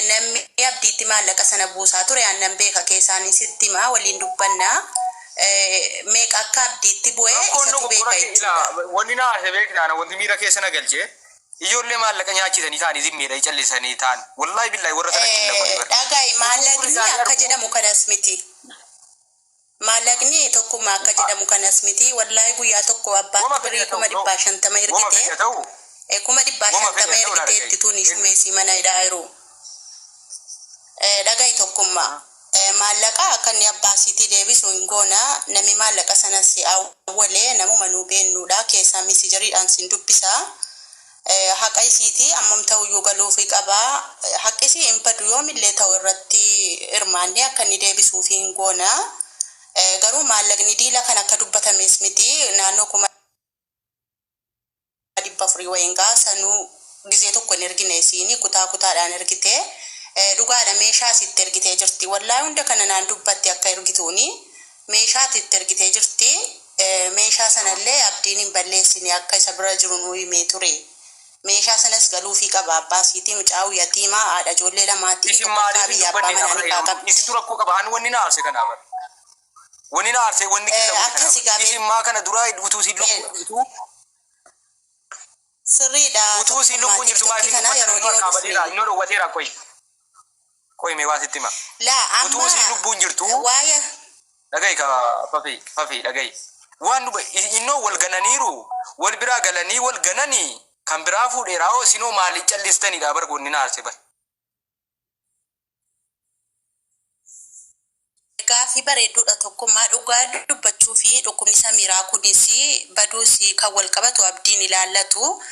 Namni Abdiitti maallaqa sana buusaa ture an nan beeka keessaanin sitti hima waliin dubbanna. Meeqa akka Abdiitti bu'e Rakkoon isatu dogoggora beeka kee jechuudha. ilaa wanni na aarse beektaa ana wanti miira keessa na galche ijoollee maallaqa nyaachisanii taa'anii zimmeedha callisanii taa'an wallaahi billaahi warra sana killa godhe bar Dhaga'i utuu gurri maallaqni isaanii akka arguu jedhamu kanas miti. Maallaqni tokkuma akka jedhamu kanas miti. Wallaahi guyyaa tokko Wama abbaatti fedhe birrii haa ta'u kuma no dhibbaa shantama wama ergite. fedhe haa ta'u Kuma dhibbaa wama fedhe shantama haa ta'u naa ergite dhaga'i itti tuni shumeesii mana hidhaa jiru. Dhaga'i tokkummaa. Maallaqa akka inni abbaa isiitii deebisu hin goona. Nami maallaqa sana si awwale namuma nuu beennuudha. Keessaa misijariidhaan sin dubbisa. Haqa isiitii ammam ta'uyyuu galuufii qaba. Haqqi isii hin badu yoomillee ta'u irratti hirmaannee akka inni deebisuufii hin goona. Garuu maallaqni diila kan akka dubbatames miti. Naannoo kuma dhibba afurii wayiin gaha sanuu gizee tokko hin ergine isiini kutaa kutaadhaan ergite dhugaadha meeshaas itti ergitee jirti wallaahi hunda kana naan dubbatti akka ergituuni meeshaati itti ergitee jirti meeshaa sanallee abdiin hin balleessine akka isa bira jiru nuu himee ture meeshaa sanas galuufii qaba abbaa isiitii mucaa yatiimaa haadha ijoollee lamaatii Isin tokkoffaa maaliif hin biyya abbaa dubbanne manaa nama nikaa yeroo qabdi. isintu rakkoo qaba an wanni na aarse kanaa bar Wanni na aarse wanni killa godhe kana Akkasi gaa isin maa kana duraa utuu siin lubbuun jirtu Sirriidha utuu siin tokkummaa lubbuun jirtu maa tiktoki isin kana dubbattan yeroo inni dhiyoo harkaa dhufne. badeera innoo dhowwateera qoy qoy mee waa sitti hima Laa utuu amma siin lubbuun jirtu waaya dhaga'i ka fafi fafi dhaga'i waan duba innoo wal gananiiru wal biraa galanii wal gananii kan biraa fuudheera hoo isinoo maali callistanidha bar wanni na aarse bar. Gaafii bareedduudha Tokkummaa dhugaa dubbachuufi dhukkubni Samiiraa kunis baduus kan wal qabatu Abdiin ilaallatu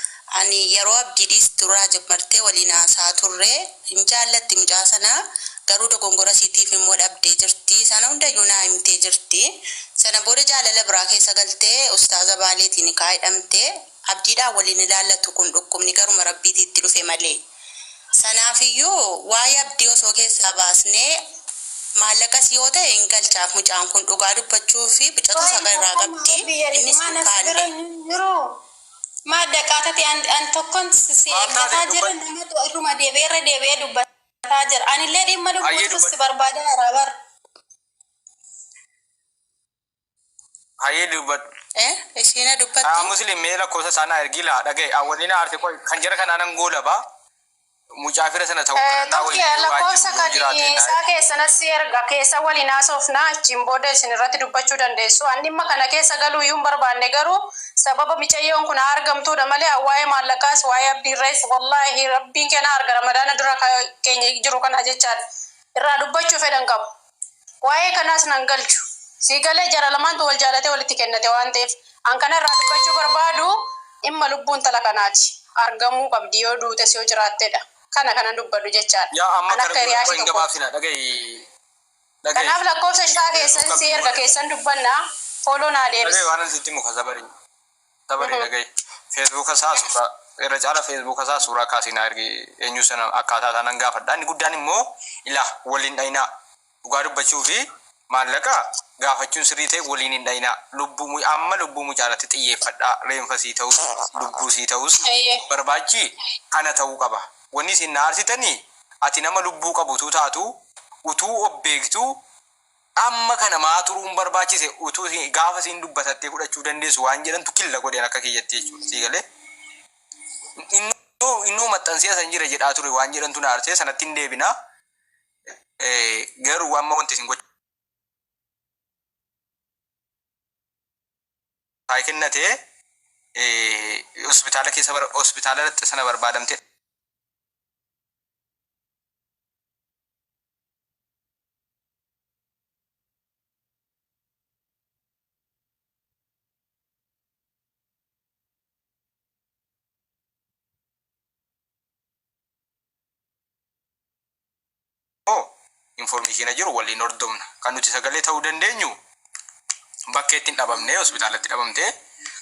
ani yeroo Abdii dhiisturraa jammartee waliin haasa'aa turre hin jaallatti mucaa sana garuu dogongora isiitiif immoo dhabdee jirti sana hundayyuu naa himtee jirti sana booda jaalala biraa keessa galtee ustaaza Baaleetiin nikaa hidhamte Abdiidhaan wal hin ilaallatu kun dhukkubni garuma Rabbiitii itti dhufe malee. Sanaafiyyuu waa'ee Abdii osoo keessaa baasnee maallaqas yoo ta'e hin galchaaf mucaan kun dhugaa dubbachuuf bicatus Qoy haqa irraa tokkummaa qabdi rabbi jedhi innis maa hin nas bira kaanne. hin jiru. Maa daqaatati an an tokkon si si Maal taate eeggataa jira dubbadhu. namatu irruma deebi'ee irra deebi'ee dubbataa jira. Anillee dhimma Hayyee lubbuutu si dubbadhu. barbaadaa jira bar. Hayyee dubbadhu. Eh ishiin ha Ah, dubbattu. Muslim mee lakkoofsa isaa naa ergii laa dhaga'i. Ah, wanni na aarse qoy kan jara kanaa nan goolaba. Mucaa fira sana ta'u kadhannaa Tokki wayii yoo lakkoofsa jiru kan jiraate naa isaa ergi. keessanas si erga keessa waliin haasofnaa achiin booda isin irratti dubbachuu dandeessu. An dhimma kana keessa galuu iyyuu hin barbaanne garuu sababa micayyoon kun haa argamtuudha malee an waa'ee maallaqaas waa'ee abdiirrays wallaahi rabbiin keenaa arga ramadaana dura keenya jiru kana jechaadha. Irraa dubbachuu fedhan qabu. Waa'ee kanaas nan galchu. Sii galee jara lamaantu wal jaalatee walitti kennate waan ta'eef. An kana irraa dubbachuu barbaadu dhimma lubbuu intala kanaati. Argamuu qabdi yoo duutes yoo jiraattedha. Kana kanan dubbadhu jechaadha. Yaa amma An kana akka goona hiriyaa qoy ishee hin tokkootti. gabaabsina dhaga'i dhaga'i Kanaaf lakkoofsa isaa Facebook keessan sii qabdi erga warra keessan dubbanna follow naa dhaga'i deebisi. waanan sitti himu ka sabarii sabarii dhaga'i Facebook isaa suuraa irra caala Facebook isaa suuraa kaasii naa ergi eenyu sana akkaataa isaa nan gaafadha inni guddaan immoo ilaa waliin dhayinaa Dhugaa dubbachuufi maallaqa gaafachuun sirrii ta'e waliin hin dhayinaa. Lubbuu mu amma lubbuu mucaa irratti xiyyeeffadhaa. Reenfa sii ta'us lubbuu sii ta'us Eeyyee. barbaachi kana ta'uu qaba. Wanni isin na aarsitani ati nama lubbuu qabu utuu taatu utuu of beektuu amma kana maa turuun barbaachise utuu isin gaafa isiin dubbatattee fudhachuu dandeessu waan jedhantu killa godhe akka kiyyatti jechuudha. Sii galee? Innoo innoo maxxansee asan jira jedhaa ture waan jedhantu na aarsee sanatti hin deebina. Garuu amma wanti isin gochaa kennate hospitaala keessa hospitaala dhaqxe sana barbaadamte immoo informeeshiina jiru waliin hordomna. Kan nuti sagalee ta'uu dandeenyu bakkeetti hin dhabamne, hospitaalatti dhabamte.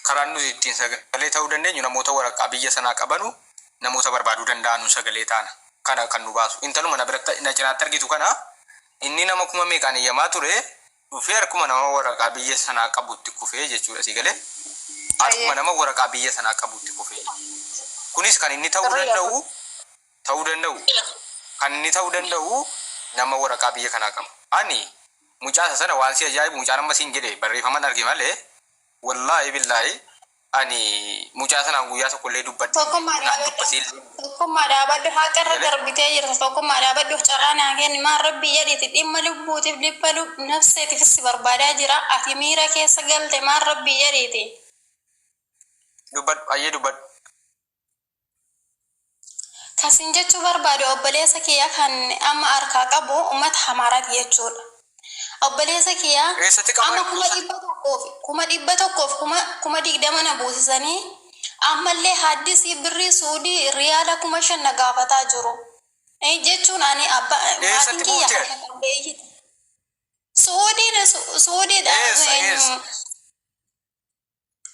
Karaan nuti ittiin sagalee ta'uu dandeenyu namoota waraqaa biyya sanaa qabanu namoota barbaaduu danda'anu sagalee taana. Kana kan nu baasu. Intaluma na biratti na cinaatti argitu kana inni nama kuma meeqaan iyyamaa ture dhufee harkuma nama waraqaa biyya sanaa qabutti kufee jechuudha si galee. Harkuma nama waraqaa biyya sanaa qabutti kufee. Kunis kan inni ta'uu Sirriidha kun. danda'u ta'uu danda'u. Kan inni ta'uu danda'u nama waraqaa biyya kanaa qabu. Ani mucaa isa sana waan si ajaa'ibu mucaan amma siin jedhe barreeffaman arge malee wallaahi billaahi ani mucaa sanaan guyyaa tokko illee dubbadhe Tokkummaa naan dhaabadhu. dubbatee illee Tokkummaa dhaabadhu. Haqa irra jedhe. darbitee jirta. Tokkummaa dhaabadhu. Carraa naa kenni. Maal rabbii jedhiti dhimma lubbuutiif dhimma nafseetiif si barbaadaa jira. Ati miira keessa galte maal rabbii jedhiti. Dubbadhu ayyee dubbadhu. Kasin jechuu barbaadu obboleessa kiyya kan amma harkaa qabu uummata Amaaraati jechuudha. Obboleessa kiyya Eessatti amma qaban? 100,000 100,000 20,000 na buusisanii ammallee haddisii birrii Suudii riyaala 5,000 na gaafataa jiru. Jechuun ani abba maatiin Eessatti kiyya buute? harka qalleeyyiidha. Suudiin Suudiidha. Eessa eessa?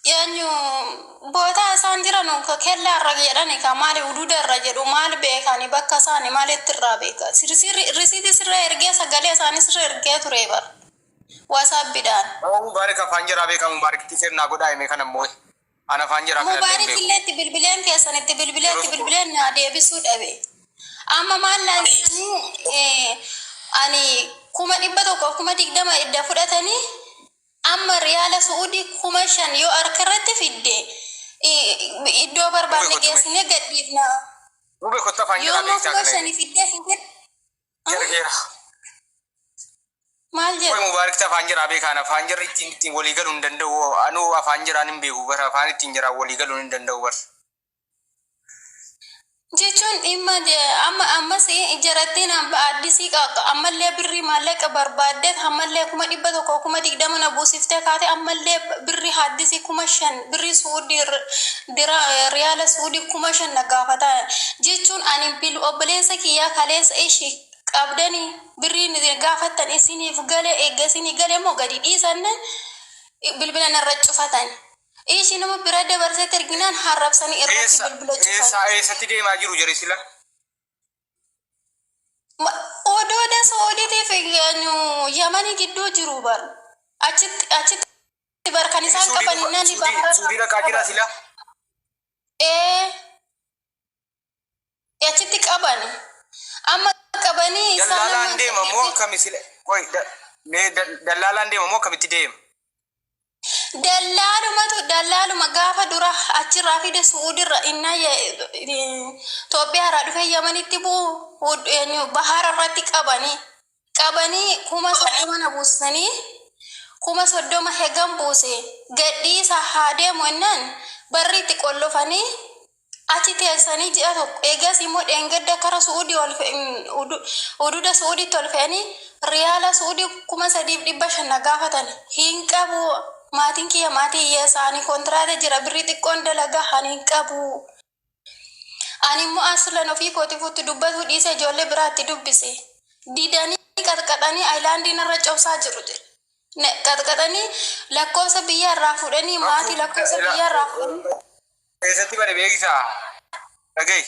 Eenyu bootaa isaan jiran kellaa irra jedhani ka maali uduuda irra jedhu maal beekani bakka isaani maalitti irraa beeka. Risiitii sirra ergee sagalee isaanii sirra ergee ture bara. Wasaabbiidhaan. Oo Mubaarik afaan jaraa beekaa Mubaarik itti sirnaa godhaa hime kana immoo. Ana afaan jaraa kana illee hin Mubaarik beeku. illee itti bilbileen keessan itti bilbilee Yeroo itti tokko bilbileen naa deebisuu dhabe. Amma maal naan jedhanii ani 120,000 idda fudhatanii amma riyaala Su'uudii 5,000 yoo harka irratti fidde iddoo Mube barbaanne kottu mee. geessinee gadhiifna. Mube kottu afaan Yoo jaraa immoo beektaa kuma kana shani hime. fiddee hin kennu. Jargeera. Maal Qoy jedhu? Mubaarik afaan jaraa beekaan afaan jarri ittiin ittiin walii galuu hin danda'u. Anuu afaan jaraan hin beeku bara afaan ittiin jaraan walii galuu hin danda'u bara. Jechuun dhimma amma ammas jarattiin addisii ammallee birrii maallaqa barbaaddeet ammallee 120,000 na buusiftee kaate ammallee birrii haddisii 5,000 birrii Suudii dira riyaala Suudii 5,000 na gaafata jechuun ani bil obboleessa kiyyaa kaleessa ishii qabdanii birrii gaafattan isiniif gale eegga isinii gale immoo gadi dhiisanne bilbila narra cufatan. Ishii nama bira dabarsetti erginaan harrabsanii irratti Eessa bilbila cufan. eessa eessatti deemaa jiru jari sila? Odooda Saa'udiitiif Yamanii gidduu jiru bar. Achitti achitti bar kan Inni isaan Suudii qaban dhufa innaan Suudii bahara Suudii dhaqaa jira qaban. sila? Ee achitti qaban. Amma qabanii isaan Dallaalaan amma deema moo akkami sila? Qoy mee dallaalaan deema moo akkamitti deema? Dallaalumatu dallaaluma gaafa dura achirraa fide Su'uudirra innaa Itoophiyaarraa dhufe Yamanitti bu'u bahara irratti qabanii qabanii 30,000 na buusanii 30,000 hegan buuse gadhiisa haa deemu jennaan barri itti qollofanii achi teessanii ji'a tokko eegas immoo dheengadda kara Su'uudii ol ududa Su'uudiitti ol fe'anii riyaala Su'uudii 3,500 na gaafatan hin qabu. Maatiin kiyya maatii hiyyeessa ani kontiraata jira birrii xiqqoon dalagaa ani hin qabu. Ani immoo aslan ofii kootifutti dubbatu dhiise ijoollee biraatti dubbise. Didanii qaxqaxanii aayilaandii narra cobsaa jiru jedhe. Qaxqaxanii lakkoofsa biyya irraa fuudhanii maatii lakkoofsa biyya irraa fuudhanii. Eessatti bade beeksisaa? Dhagahi.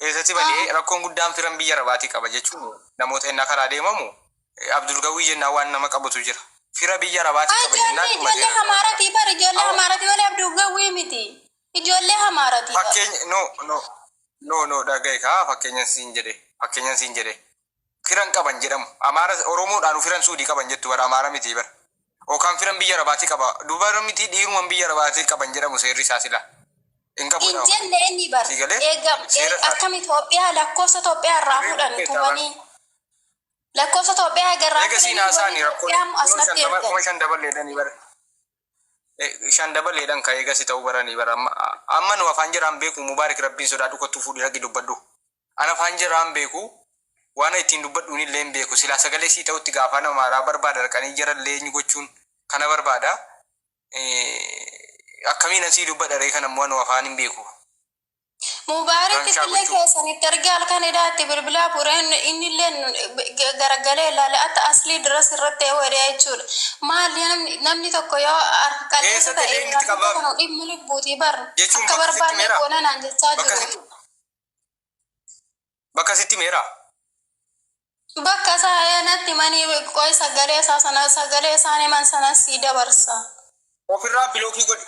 Eessatti bade rakkoon guddaan firan biyya rabaatii qaba jechuun namoota innaa karaa deemamu Abdulgawii jennaan waan nama qabatu jira. Fira biyya rabaatii qaba jennaan Ijoollee dhuma ijoollee seera. hamaaratii bar ijoollee hamaaratii malee Abdulgawii miti. Ijoollee hamaaratii bar. Fakkeenya no no no no dhagahi kaa fakkeenyan siin jedhe fakkeenyan siin jedhe firan qaban jedhamu Amaara Oromoodhaan firan Suudii qaban jettu bara Amaara miti bara. Yookaan firan biyya rabaatii qaba dubara miti dhiiruman biyya rabaatii qaban jedhamu seerri isaa sila. Hin qabu Hin jedhama. jenne inni bar. Si galee Eega seera isaa. akkam Itoophiyaa lakkoofsa Itoophiyaa irraa fuudhan tumanii. Lakkoofsa Itoophiyaa irraa Eega siin fuudhanii warri haasaani rakkoon Itoophiyaa immoo asnatti ergan. 5,000 dabaleedhanii bara. 5 dabaleedhan ka eegasi ta'uu baranii bara amma amma nu afaan jiraan beeku Mubaarik rabbiin sodaadhu kottuu fuudhi ragi dubbadhu. Ana afaan jiraan beeku waan ittiin dubbadhuun illee hin beeku silaa sagalee sii ta'utti gaafa namaaraa barbaada dhaqanii jara leenyu gochuun kana barbaada. Akkamiin asii dubbadha ree kana immoo nu afaan hin beeku. Mubaarik Ranshaa illee gochuu. keessanitti ergaa halkan hidhaatti bilbilaa tureen inni illee garagalee ilaale atta aslii diras irratti hodhee jechuudha. Maali namni tokko yoo harka qalleessa Eessatti ta'e eenyutti qabame? kana dhimmi lubbuutii bar Jechuun akka bakka sitti barbaanne meera? goona naan jechaa Bakka jiru. sitti bakka sitti meera? Bakka isaa natti manii qoy sagalee isaa sana sagalee isaan himan sana sii dabarsa. Ofirraa block godhi.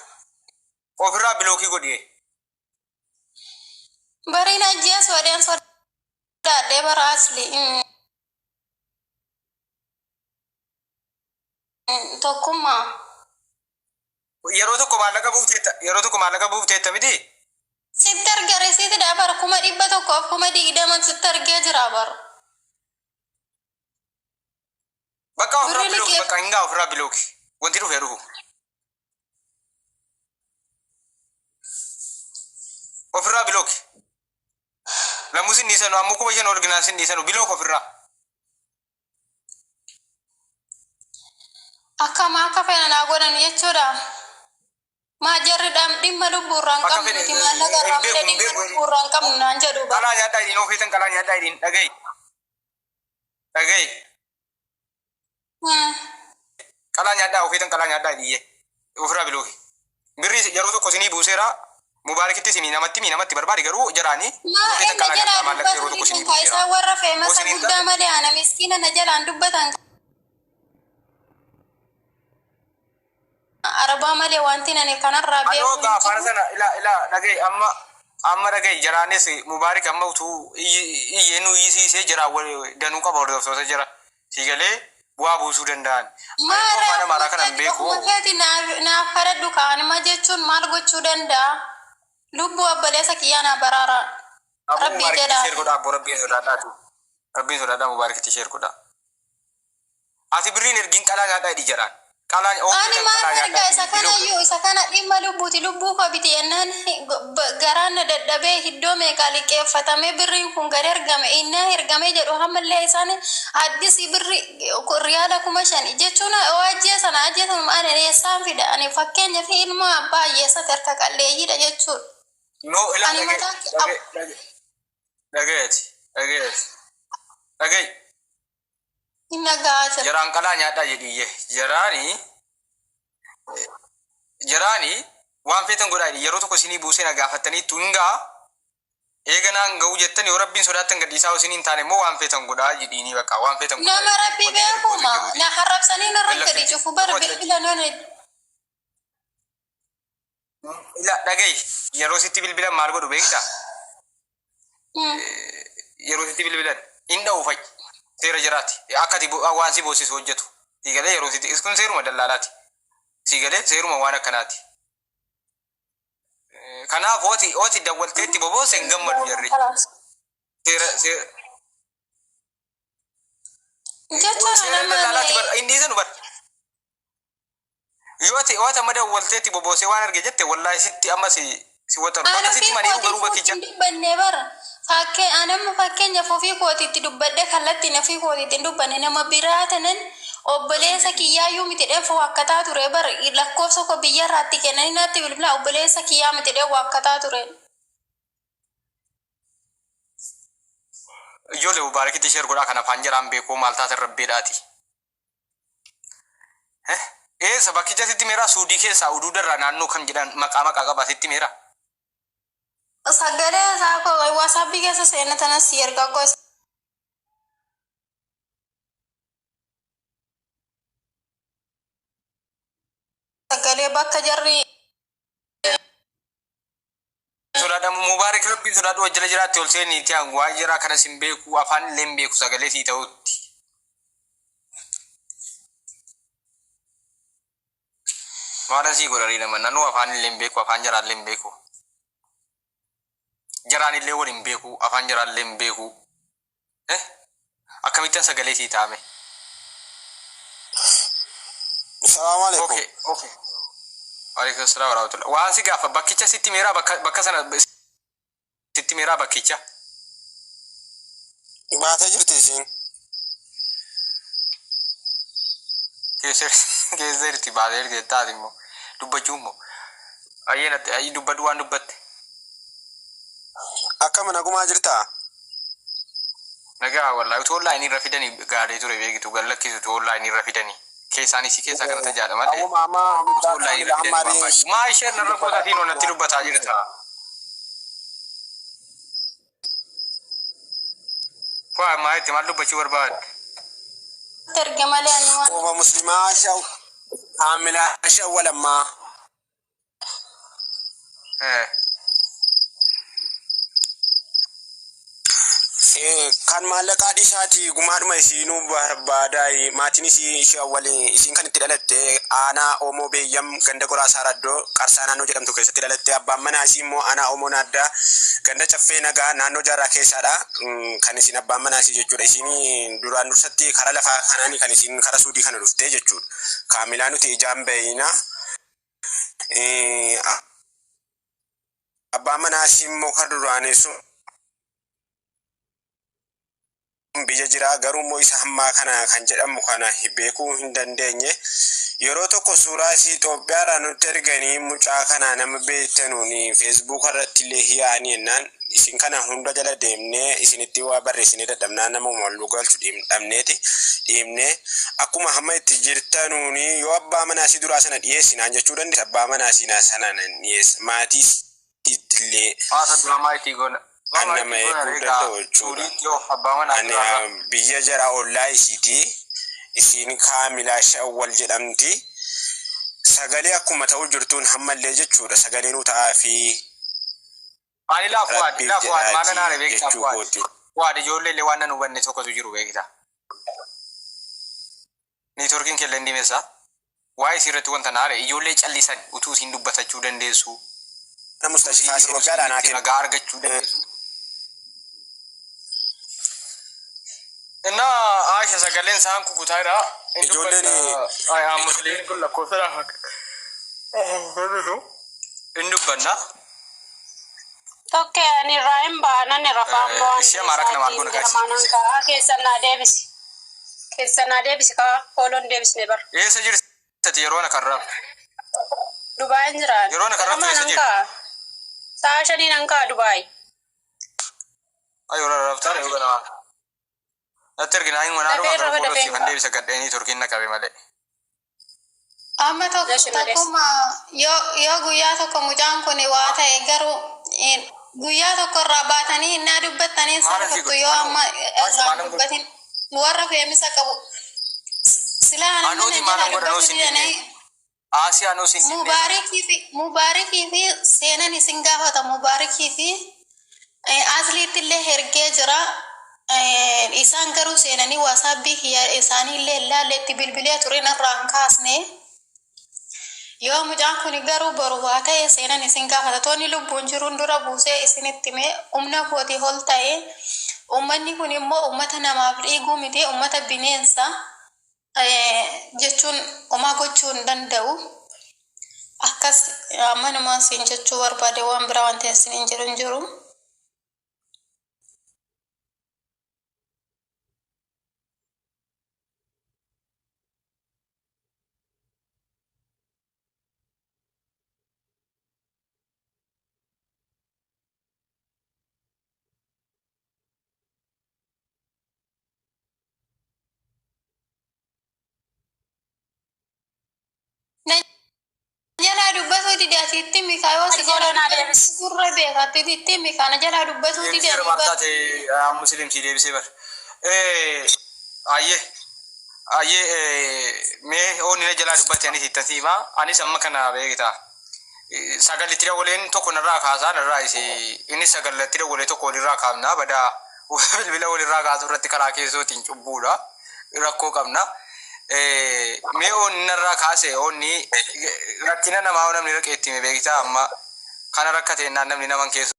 Ofirraa block godhi. Bariin ajjeesu odeen Sodaadhee bara asli. Tokkummaa. Yeroo tokko maallaqa buufteetta, yeroo tokko maallaqa buufteetta miti? Sitti argare sitti bara 120,000 sitti argee jira bara. Bakka ofirraa Birri bilooki, liqee bakka hingaa ofirraa bilooki. Wanti dhufe dhufu. Ofirraa bilooki. Lammuu sin dhiisanu, ammoo 5,000 ol ginaan sin dhiisanu, bilook ofirraa. Akkama akka fedhan haa godhan jechuudha. Maa jarri dhimma lubbuurraa hin Akka qabnu fedhe nuti maallaqa hin irraa beeku, malee hin dhimma beeku. lubbuurraa hin qabnu naan jedhu bara. Qalaa nyaadhaa jedhiin, ofeetan qalaa nyaadhaa jedhiin, dhaga'i. Dhaga'i. Qalaa nyaadhaa, ofeetan qalaa nyaadhaa jedhiyyee. Ofirraa bilooki. Birri yeroo tokko isinii buuseera. Mubaarakitti isinii namatti mii namatti barbaade garuu jaraanii Maa ofeetan inni qalaa nyaadhaa jalaa maallaqa yeroo dubbatu tokko isinii didin kaa buuseera. isaan warra feemasa Osiniin guddaa taate malee ana miskiina na jalaan dubbatan arabaa malee wanti ani kanarraa Anoo beeku hin gaa afaan jiru. sana ila ila dhaga'i, amma amma dhaga'i, jaraanis Mubaarik amma utuu iyyee nu iyyisiisee jira danuu qaba, hordoftoota jira si galee bu'aa buusuu danda'an. Ani immoo Maara afaan Amaaraa ofuma kana hin keeti beeku. ofuma keeti naaf kadhadhu kaanima jechuun maal gochuu danda'a? Lubbuu obboleessa kiyyaa naa baraara. Aboo Rabbii Mubaarikitti jedhaa. share godhaa, abboo rabbiin sodaadhaati. Rabbiin sodaadhaa, Mubaarikitti share godhaa. Ati birriin ergiin qalaa nyaadhaa jedhi jaraan. Qalaa Ani ofeetan maal qalaa ergaa nyaadhaa isa jedhi kana bilook. iyyuu isa kana dhimma lubbuuti lubbuu koo biti jennaan garaan na dadhabee iddoo meeqaa liqeeffatamee birriin kun gad ergame innaa ergamee jedhu hammallee isaan addisi birri riyaala 5,000 jechuun yoo ajjeesan ajjeesan ani eessaan fida? Ani fakkeenya fi ilma abbaa hiyyeessatti harka qalleeyyiidha jechuudha. No ila Ani dhaga'i mataa dhaga'i dhaga'i dhaga'i dhaga'i dhaga'i. Hin dhaga'aa jira. Jaraan qalaa nyaadhaa jedhiyyee. Jaraani jaraani waan feetan godhaa jedhi, yeroo tokko isinii buusee na gaafattaniittu, hin ga'a eega naan ga'uu jettan, yoo rabbiin sodaattan gadhiisaa, isinii hin taane immoo waan feetan godhaa jedhiini, bakka waan feetan godhaa Nama jedhi. rabbii Wanti gadi gootu beekuma jiruuti. na harrabsanii narra gadi Gallafti. cufu bara bilbila noni. Ila dhaga'i, yeroo sitti bilbilan maal godhu beektaa? Yeroo sitti bilbilan hin dha'u fa'i. Seera jiraati. Akka ati waan si boosisu hojjetu. Siigalee yeroo sitti kun seeruma dallaalaati. Siigalee seeruma waan akkanaati. Kanaaf ooti dawwalteetti boboose hin gammadu jarri. Seera seera Jechuun seera nama dallaalaati bar inni dhiisanu bar. Yoo ati oota amma dawwalteetti boboosee waan arge jette, wallaahi sitti amma si waxaru. Ani Bakka ofii sitti maniiru kootiif garuu bakkicha. hin dubbanne bara. Fakkee ani amma fakkeenyaaf ofii kootiitti dubbadhe, kallattiin ofii kootiitti hin dubbanne, nama biraa tanan obboleessa kiyyaayyuu miti dheefu waakkataa ture bara, lakkoofsa koo biyyarraatti kennanii natti bilbila, obboleessa kiyyaa miti dheefu waakkataa ture. Ijoollee Mubaarakitti share godhaa, kan afaan jaraan beekuu maal taate rabbeedhaati. Eessa bakkicha sitti meeraa? Suudii keessaa uduudarraa naannoo kam jedhan, maqaa maqaa qaba sitti meeraa? Sagalee isaa koo WhatsAppii keessa seena tanas si ergaa koo. Sagalee bakka jarri Sodaadhamu Mubaarak, rabbiin sodaadhu, wajjira jiraatti ol seeniiti, waa jiraa kanas hin beeku, afaan illee hin beeku sagalee sii ta'utti. Maal asii godhanii nama nanuu afaan illee hin beeku, afaan jaraa illee hin beeku. Jaraan illee wal hin beeku, afaan jaraa illee hin beeku. Akkamittan sagalee sii ta'ame? Salaamu alaikum. Okay. Waalaikum salaam warahmatullah. Waan si gaafa bakkicha sitti meeraa, bakka bakka sana sitti meeraa bakkicha? Baatee jirti isiin. Keessa keessa jirti, baatee jirti taate immoo dubbachuu immoo. Ayyee natti ayyee dubbadhu waan dubbatte. Akkam, nagumaa jirtaa? Nagaa wallaahi, utuu onlaayinii irra fidanii gaarii ture beekitu, gad lakkisu utuu onlaayinii irra fidanii. Keessaan isii keessaa kana tajaajila malee. Awwuma amma Utuu onlaayinii irra fidanii waan baay'ee. Maa isheen narra qotatiin natti dubbataa jirta. Waa maa itti maal dubbachuu barbaadde? Erga malee ani waan Qofa muslimaa shaw kaamilaa shawwalammaa. Kan maallaqaa dhiisaati gumaadhuma isiinuu barbaadaa. Maatiin isii ishee awwal isiin kan itti dhalatte aanaa Oomoo Beeyyam ganda Qoraasaa Raddoo Qarsaa naannoo jedhamtu keessatti dhalatte. Abbaan manaa isii immoo aanaa Oomoo Naaddaa ganda Caffee Nagaa naannoo Jaarraa keessaadha. Kan isin abbaan manaa isii jechuudha. Isiin duraan dursatti karaa lafaa kanaani kan isiin karaa Suudii kana dhuftee jechuudha. Kaamilaa nuti ijaan beeyna. Abbaan manaa isii immoo kan duraanii sun biyya jira, garuu immoo isa hammaa kana kan jedhamu kana beekuu hin dandeenye. Yeroo tokko suuraa isii Itoophiyaarraa nutti erganii, mucaa kana nama beektanuun Feesbuuka irratti illee hiyaanii jennaan, isin kana hunda jala deemnee isinitti waa barreessinee dadhabnaan, nama wal nu galchu dhabneeti dhiibnee. Akkuma hamma itti jirtanuun yoo abbaa manaa isii duraa sana dhiyeessinaan jechuu dandeessa, abbaa manaa isii sana nan dhiyeessa, maatii isiitti illee Haasa dura maa itti goona? An Maa nama itti goona eeguu reegaa danda'u jechuudha. suuriitti yoo abbaa manaa Ani duraarraa. biyya jara ollaa isiiti. Isiin Kaamilaa Shawwal jedhamti. Sagalee akkuma ta'u jirtuun hammallee jechuudha. Sagalee nu ta'aa fi Ani laa Fuwaad, Rabbiif laa Fuwaad, maal jedhaatii naare beektaa jechuu Fuwaad. kooti. Fuwaad, ijoollee illee waan nan hubanne tokkotu jiru beektaa. Neetworkiin keenya hin dimeessa. Waa'ee isii irratti wanta naare, ijoollee callisan utuu isiin dubbatachuu dandeessu. Mana Utuu Mustashifaa isiin yeroo Itoophiyaadhaa naa sirriitti kenna. ragaa argachuu dandeessu. Innaa Aisha sagaleen isaan kukutaa jira. Hin Ijoolleen dubbanna. Musliimni kun lakkoofsa lafa. Hin dubbanna. Tokke ani irraa hin ba'anan irra faammoo waan Ishee maarak namaan keessaatiin goona gaasi. jedhamaan ka'a keessan naa deebisi. Keessan naa deebisi ka'a fooloon deebisne bara. Eessa jirti yeroo na kan raabtu? Dubaay hin jiraan. Yeroo na kan raabtu Ganamaa eessa nan jirti? ka'a. Sa'a 5 nan ka'a Dubaay. Ayoo raabtaa yoo ganamaa. Natti erginaa hin manaa Dafee dhuma rafa gara dafee fooloo hin kan ka'a. deebisa gadheenii turkiin na qabe malee. Amma tokko Gashi malees. tokkuma yoo guyyaa tokko mucaan kun waa ta'e garuu guyyaa tokko irraa baatanii innaa dubbattanii Maal asii salphattu godhu? yoo Anuu amma Aisha irraa maalan godhu? dubbatin warra feemisa qabu silaa namni Anuuti na jalaa maalan godhan dubbachuu sin dinnee. didanii Aasii anuu sin dinnee. Mubaarikii fi seenan isin gaafata. Mubaarikii fi asliitti illee hergee jira. Isaan garuu seenanii waasaabbii kiyya isaanii illee ilaalle, itti bilbilee turin irraa hin kaasne. Yoo mucaan kun garuu boru waa ta'e seenan isin gaafata. Toonni lubbuun jiruun dura buusee isinitti himee humna kootii ol ta'e. Uummanni kun immoo uummata namaaf dhiiguu miti, uummata bineensa jechuun homaa gochuu hin danda'u. Akkas ammanumaa siin jechuu barbaade, waan biraa wanti isin hin jiru hin jiru. Na jalaa dubbatuu dide, ati itti himi yoo si Ati jalaa jalaa naa deebisi. gurra beeka, ati itti himi kana jalaa dubbatuu dide Deebisee ani maal bar. taate musliim si deebisee bar. Ayyee ayyee, mee oonni na jalaa dubbate anis itti himaa, anis amma kana beektaa. Sagalitti dawwaleen tokko narraa kaasaa narraa isi inni sagalitti dawwalee tokko walirraa kaafna, badaa bilbila walirraa kaasuu irratti karaa keessootiin cubbuudha, rakkoo qabna. Mee oonni narraa kaase, oonni rakkina namaa namni raqee itti hime beektaa, amma kana rakkate jennaan namni naman keessoo.